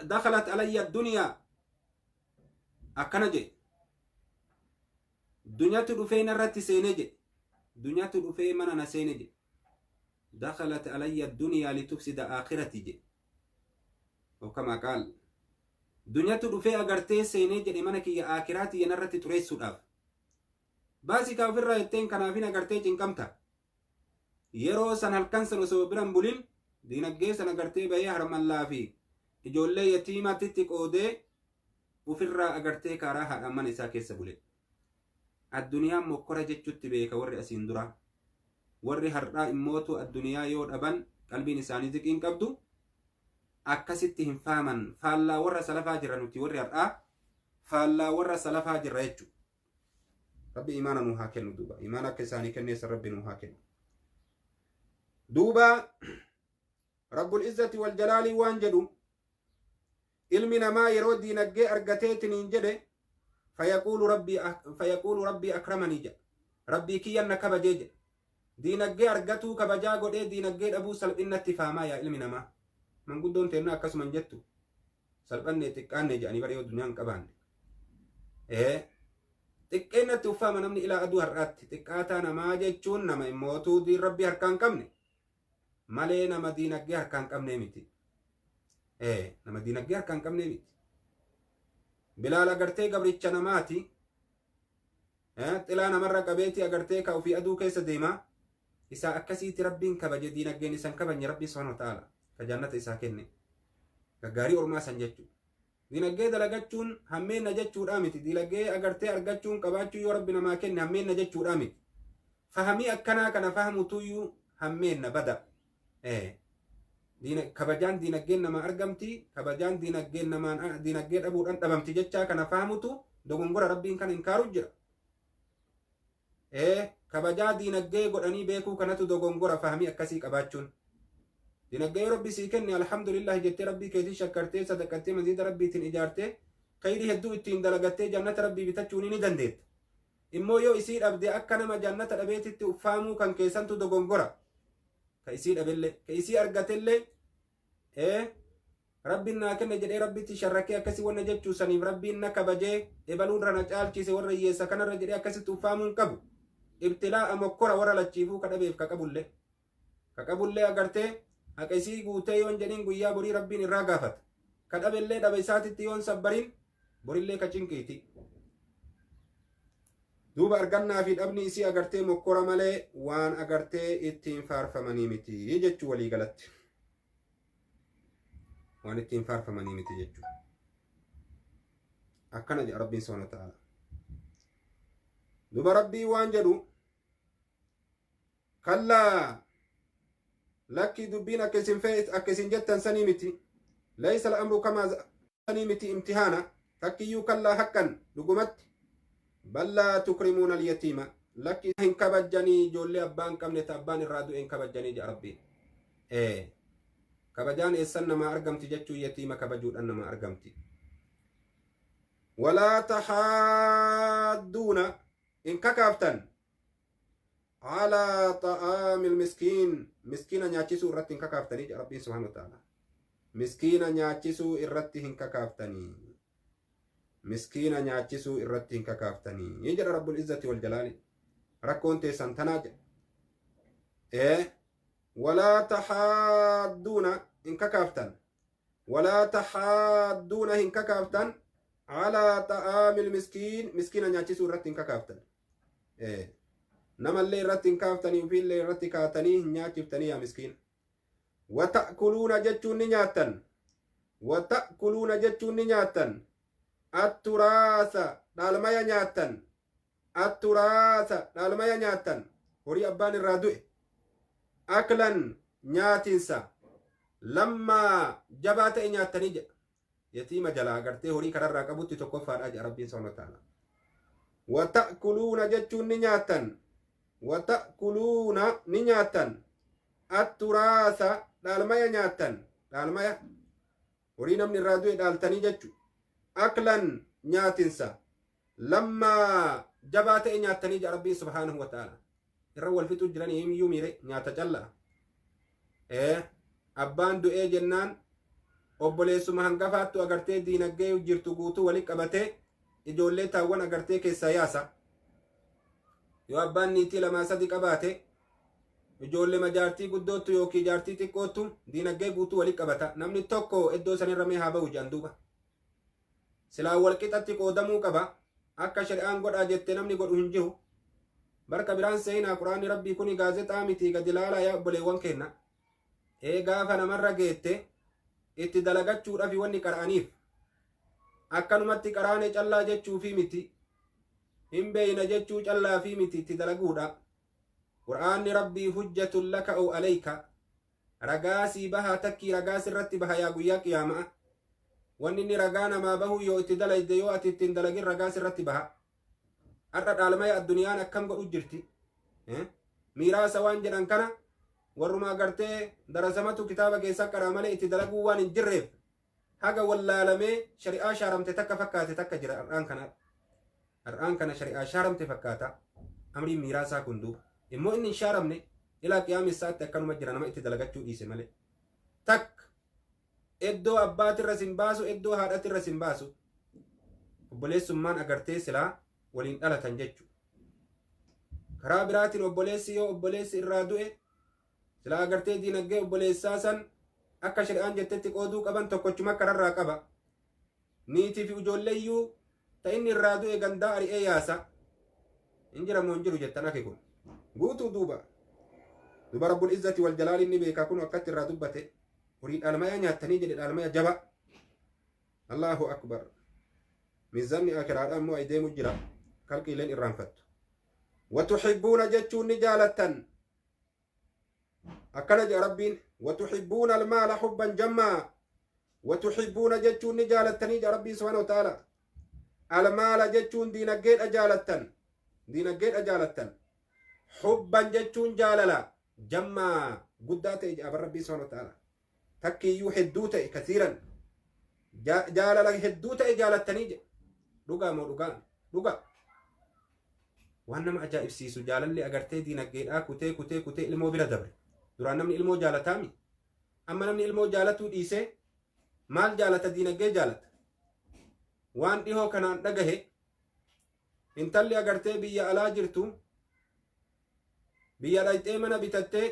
dakhalat alayya addunyaa akkana jedhe, dunyatu dhufee narratti seenee jedhe, dunyatu dhufee mana na seene jedhe. Dakhalat alayya addunyaa litufsida aakhirati jedhe, kamaa qaal, dunyatu dhufee agartee seenee jedhe mana kiyya aakiraa tiyya narratti xureessuudhaaf. Baasii kaa ofirraa jetteen, kanaafin agartee cinqamta. Yeroo san halkan san osoo biran bulin diinaggee san agartee bahee harmallaa fi ijoollee yatiimatitti qoodee ofirraa agartee karaa haadhaan mana isaa keessa bule. Addunyaan mokkora jechutti beeka warri asiin dura. Warri har'aa immootu addunyaa yoo dhaban qalbiin isaanii ziqiin qabdu, akkasitti hin faaman. Faallaa warra salafaa jirra nuti, warri har'aa faallaa warra salafaa jirra jechuudha. Rabbi imaana nuu haa kennu duuba. Imaana akka isaanii kenneessa Rabbi nuu haa kennu. Duuba Rabbul Izzati wal Jalaalii waan jedhu, ilmi namaa yeroo diinaggee argateetiniin jedhe, fayaquulu rabbii akramanii jedha. Rabbii kiyyan na kabajee jedha. Diinaggee argatuu kabajaa godhee diinaggee dhabuu salphinnatti faamaa yaa ilmi namaa. Manguddoon teennaa akkasuma hin jettu. Salphannee xiqqaanne jedhanii bara yoo dunyaan qabaanne. Xiqqeennatti uffaama namni ilaa aduu har'aatti. Xiqqaataa namaa jechuun nama immootuu diin Rabbii harkaan hin qabne malee nama diinaggee harkaan hin qabnee miti. Nama diinaggee harkaan hin qabnee miti. Bilaal agartee gabricha namaati. Xilaa namarra qabeeti agartee ka ofii aduu keessa deema. Isaa akkasiitti Rabbiin kabaje, diinaggeen isan kabajne Rabbii subhaanahu wa ta'ala ka jannata isaa kenne. Gaggaarii ormaa san jechuudha. Diinaggee dalagachuun hammeenna jechuudha miti. Diinaggee agartee argachuun qabaachuu yoo Rabbi namaa kenne hammeenna jechuudha miti. Fahamii akkanaa kana fahamutuyyuu hammeenna bada. Kabajaan diinaggeen namaa argamti, kabajaan diinaggeen namaan diinaggee dhabuudhaan dhabamti jechaa kana fahamutu dogongora, Rabbiin kana hin kaaru jira. Kabajaa diinaggee godhanii beekuu kanatu dogongora, fahamii akkasii qabaachuun. Diinaggee yoo Rabbi sii kenne alhamdulillah jettee Rabbii keetii shakkartee, sadaqattee, masjiida Rabbiitiin ijaartee, khayrii hedduu ittiin dalagattee jannata Rabbii bitachuun ni dandeetta. Immoo yoo isii dhabde akka nama jannata dhabeetitti uffaamuu kan keessantu dogongora. Ka isii dhabellee, ka isii argatellee. Rabbiin naa kenne jedhee rabbitti sharrakee akkasii wanna jechuu saniif rabbiin na kabajee ebaluurra na caalchise warra hiyyeessa kanarra jedhee akkasitti uffaamuu hin qabu. Ibtilaa'a mokkora warra lachiifuu ka dhabeef ka qabullee. Ka qabullee agartee haqa isii guutee yoon jedhin guyyaa borii rabbiin irraa gaafata. Ka dhabellee dhabe isaatitti yoon sabbarin borillee ka cinqiiti. Duuba argannaa fi dhabni isii agartee mokkora malee waan agartee ittiin faarfamanii miti jechuu walii galatti. Waan ittiin faarfamanii miti jechuu. Akkana jedha Rabbiin subhaanahu wa ta'ala. Duuba Rabbii waan jedhu kallaa lakkii dubbiin akka isin akka isin jettan sanii miti. Laysa al-amru kamaa sanii miti imtihaana takkiyyuu kallaa haqqan dhugumatti bal laa tukrimuuna al-yatiima lakki hin kabajjanii ijoollee abbaan qabne ta abbaan irraa du'e hin kabajjanii jedha Rabbiin. Kabajaan eessan namaa argamti jechuun yatiima kabajuudhaan namaa argamti. Walaa tahaadduuna hin kakaaftan alaa ta'aamil miskiin miskiina nyaachisuu irratti hin kakaaftanii jedha Rabbiin subhaanahu wa ta'ala. Miskiina nyaachisuu irratti hin kakaaftanii. Miskiina nyaachisuu irratti hin kakaaftanii jedha Rabbul Izzati wal Jalaali. Rakkoon teessan tanaa jedha. Walaa tahaadduuna hin kakaaftan. Walaa tahaadduuna hin kakaaftan alaa ta'aamil miskiin miskiina nyaachisuu irratti hin kakaaftan. Namallee irratti hin kaaftanii ofiillee irratti kaatanii hin nyaachiftanii yaa miskiina. Wata'kuluuna jechuun ni nyaattan. Wata'kuluuna jechuun ni nyaattan. Atturaasa dhaalmaya nyaattan. Atturaasa dhaalmaya nyaattan. Horii abbaan irraa du'e. Aklan nyaatinsa. Lammaa jabaa ta'e nyaattanii jedha. Yatiima jalaa agartee horii kararraa qabutti tokkoffaadha jedha Rabbiin subhaanahu wa ta'ala. Wata'kuluuna jechuun ni nyaattan. Wata'kuluuna ni nyaattan. Atturaasa dhaalmaya nyaattan. Dhaalmaya horii namni irraa du'e dhaaltanii jechu. Aklan nyaatinsa. Lammaa jabaa ta'e nyaattanii jedha Rabbiin subhaanahu wa ta'ala. Irra wal fixuu jiran iyyuu miire nyaata callaa. Abbaan du'ee jennaan obboleessuma hangafaattu agartee diinagdee jirtu guutuu walitti qabatee ijoollee taawwan agartee keessaa yaasa. Yoo abbaan niitii lamaa sadi qabaate ijoollee majaartii guddoottu yookiin jaartii xiqqoottu diinagdee guutuu walitti qabata. Namni tokko iddoo sanirra mee haa ba'u jedhan duuba. Silaa wal qixatti qoodamuu qaba. Akka shari'aan godhaa jette namni godhu hin jiru. Barka biraan seenaa quraanni rabbii kuni gaazexaa miti gadi laalaa yaa obboleewwan kenna. Gaafa namarra geette itti dalagachuudhaaf wanni qara'aniif. Akkanumatti qaraane callaa jechuufi miti. Hin beeyna jechuu callaafi miti itti dalaguudha. Qur'aanni rabbii hujjatun laka aw alayka. Ragaa sii bahaa takkii ragaa sirratti baha yaa guyyaa qiyaamaa. Wanni inni ragaa namaa bahu yoo itti dalayde yoo ati ittiin dalagin ragaa sirratti baha. Har'a dhaalmaya addunyaan akkam godhu jirti. Miiraasa waan jedhan kana warruma agartee darasamatu kitaaba keessa qaraa malee itti dalaguu waan hin jirreef haga wallaalamee shari'aa shaaramte takka fakkaate takka jira har'aan kana. Har'aan kana shari'aa shaaramte fakkaata. Amriin miiraasaa kun duuba. Immoo inni hin shaaramne ilaa qiyaama isaatti akkanuma jira nama itti dalagachuu dhiise malee. Takka iddoo abbaatirra sin baasu iddoo haadhatirra sin baasu. Obboleessummaan agartee silaa waliin dhalatan jechuudha. Karaa biraatiin obboleessi yoo obboleessi irraa du'e silaa agartee diinagdee obboleessaa san akka shari'aan jettetti qooduu qaban tokkochuma kararraa qaba. Niitii fi ijoolleeyyuu ta inni irraa du'e gandaa ari'ee yaasa. Hin jira moo hin jiru jettan akki kun. Guutuu duuba. Duuba Rabbul Izzati wal Jalaali inni beekaa kun akkatti irraa dubbate. Horii dhaalmayaa nyaattanii jedhe dhaalmaya jaba. Allahu akbar. Mizanni akiraadha immoo ay deemu jira. Kalqiileen irraanfattu. Watuhibbuuna jechuun ni jaalattan. Akkana jedha Rabbiin. Watuhibbuuna almaala hubban jammaa. Watuhibbuuna jechuun ni jaalattanii jedha Rabbiin subhaanahu wa ta'ala. Almaala jechuun diinagdeedha jaalattan. Diinagdeedha jaalattan. Hubban jechuun jaalala. Jammaa guddaa ta'e jedha Rabbiin subhaanahu wa ta'ala. Takkiiyyuu hedduu ta'e kasiiran. Jaalala hedduu ta'e jaalattanii jedha. Dhugaa moo dhugaa? Dhugaa. Waan nama ajaa'ibsiisu jaalalli agartee diinagdeedhaa kutee kutee kutee ilmoo bira dabre. Duraan namni ilmoo jaalataami. Amma namni ilmoo jaalatuu dhiisee Maal jaalata? Diinagdee jaalata. Waan dhihoo kanaan dhagahe, intalli agartee biyya alaa jirtu biyya dhayxee mana bitattee,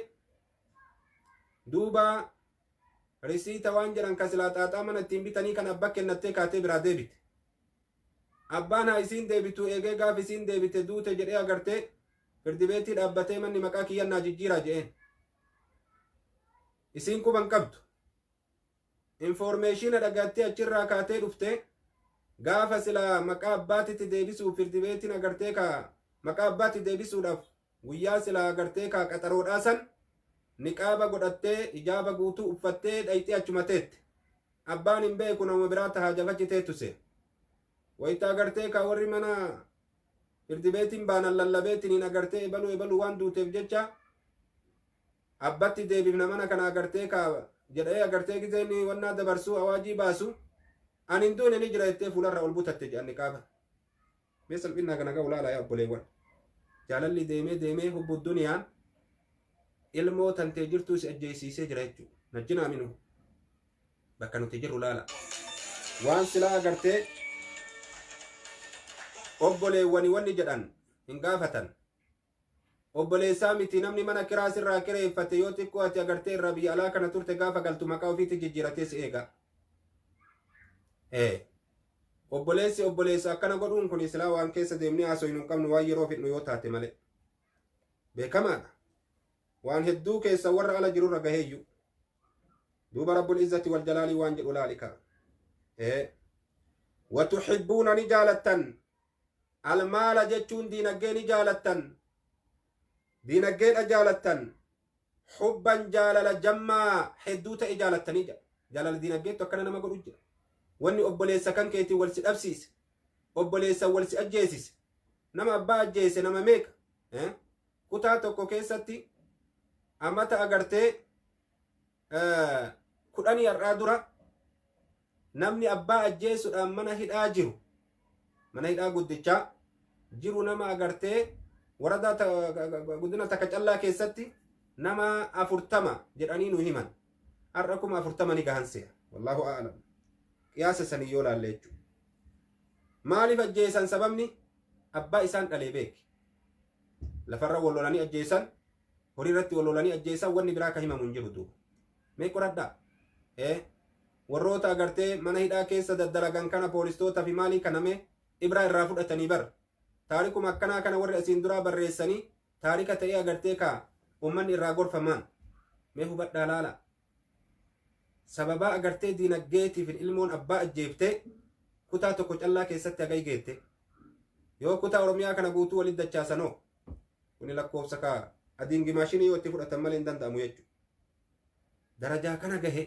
duuba risiita waan jedhan ka silaa xaaxaa mana ittiin bitanii kan abba kennattee kaatee biraa deebite. Abbaan haa isiin deebitu eegee, gaaf isiin deebite duute jedhee agartee firdi beetii dhaabbatee, manni maqaa kiyyannaa jijjiiraa jedheen. Isiin quban qabdu. Information dhagattee achirraa kaatee dhufte. Gaafa silaa maqaa abbaatitti deebisuuf firdi beetiin agartee ka maqaa abbaatti deebisuudhaaf guyyaa silaa agartee ka qaxaroodhaa san, niqaaba godhattee, ijaaba guutuu uffattee dhayxee achuma teette. Abbaan hin beeku, nama biraa tahaa jafachi teettuse. Wayita agartee ka warri mana firdi beetiin baanan lallabeetiin agartee ebaluu ebaluu waan duuteef jecha abbatti deebifna mana kana agartee ka jedhee, agartee gizeen wannaa dabarsuu awaajii baasu, ani hin duune ni jira jettee fuularra ol butatte jedhan niqaaba. Mee salphinnaa kana ga'u laala yaa obboleewwan. Jaalalli deemee deemee hubbu duniyaan ilmoo tantee jirtuu si ajjeesiisee jira jechuudha. Najjinaa minu bakka nuti jirru laala. Waan silaa agartee obboleewwani wanni jedhan hin gaafatan. Obboleessaa miti, namni mana kiraa sirraa kireeffate yoo xiqqoo ati agartee irraa biyya alaa kana turte, gaafa galtu maqaa ofiitti jijjiiratee si eega. Obboleessi obboleessa akkana godhuun kun silaa waan keessa deemnee haasoo hin qabnu, waan yeroo fidnu yoo taate malee. Beekamaadha. Waan hedduu keessa warra ala jirurra gaheeyyu. Duuba Rabbul Izzati wal Jalaalii waan jedhu laalika. وتحبون ni jaalattan. المال jechuun diinaggee ni jaalattan. Diinaggeedha jaalattan. حبا jaalala جما hedduu ta'e jaalattanii jira. Jaalala diinaggeettu akkana nama godhu jira. Wanni obboleessa kan keetiin wal si dhabsiise, obboleessa wal si ajjeesise, nama abbaa ajjeese nama meeqa? Kutaa tokko keessatti amata agartee 10 har'aa dura namni abbaa ajjeesuudhaan mana hidhaa jiru, mana hidhaa guddichaa jiru, nama agartee waradaa guddina takka callaa keessatti nama 40 jedhanii nu himan. Har'a 40,000 ni gahan se'a. والله أعلم. Qiyaasa sanii yoo laalle jechuudha. Maaliif ajjeesan? Sababni abbaa isaan dhalee beeki. Lafarra wal lolanii ajjeesan, horii irratti wal lolanii ajjeesan, wanni biraa ka himamu hin jiru duuba. Mee qoradhaa. Warroota agartee mana hidhaa keessa daddalagan kana, poolistoota fi maalii kaname ibraa irraa fudhatanii bar. Taarikuma akkanaa kana warri asiin duraa barreessanii taarika ta'ee agartee ka uummanni irraa gorfamaan. Mee hubadhaa laala. Sababaa agartee diinagdeetiif ilmoon abbaa ajjeeftee kutaa tokko callaa keessatti hagay geette. Yoo kutaa Oromiyaa kana guutuu walitti dachaasanoo, kuni lakkoofsa kaa adiin gimaashinii yoo itti fudhatan malee hin danda'amu jechuudha. Darajaa kana gahe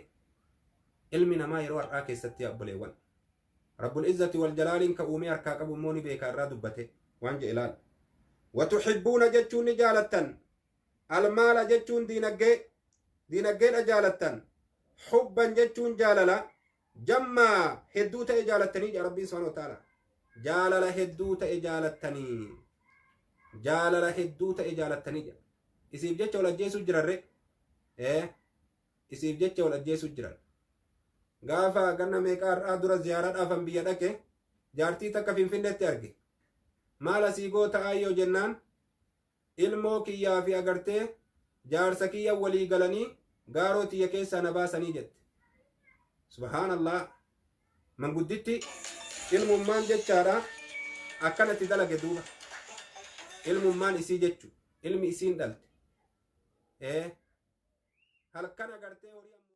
ilmi namaa yeroo har'aa keessatti, obboleewwan. Rabbul Izzati wal Jalaaliin ka uumee harkaa qabu immoo ni beeka, irraa dubbate waan jedhe ilaala. وتحبون jechuun ni jaalattan. المال jechuun diinaggee, diinaggeedha jaalattan. حبا jechuun jaalala جما hedduu ta'e jaalattanii jaa Rabbiin سبحانه وتعالى. Jaalala hedduu ta'e jaalattanii. Jaalala hedduu ta'e jaalattanii jaa. Isiif jecha wal ajjeesuu jirarre. Isiif jecha wal ajjeesuu jiran. Gaafa ganna meeqaa har'aa dura ziyaaraadhaafan biyya dhaqe, jaartii takka Finfinneetti arge. Maal asii goota ayyoo jennaan, ilmoo kiyyaa fi agartee jaarsa kiyya walii galanii gaaroo tiyya keessaa na baasanii jette. سبحان الله, mangudditti ilmummaan jechaadha akkanatti dalage duuba. Ilmummaan isii jechu ilmi isiin dhalte. Halkan agartee horii.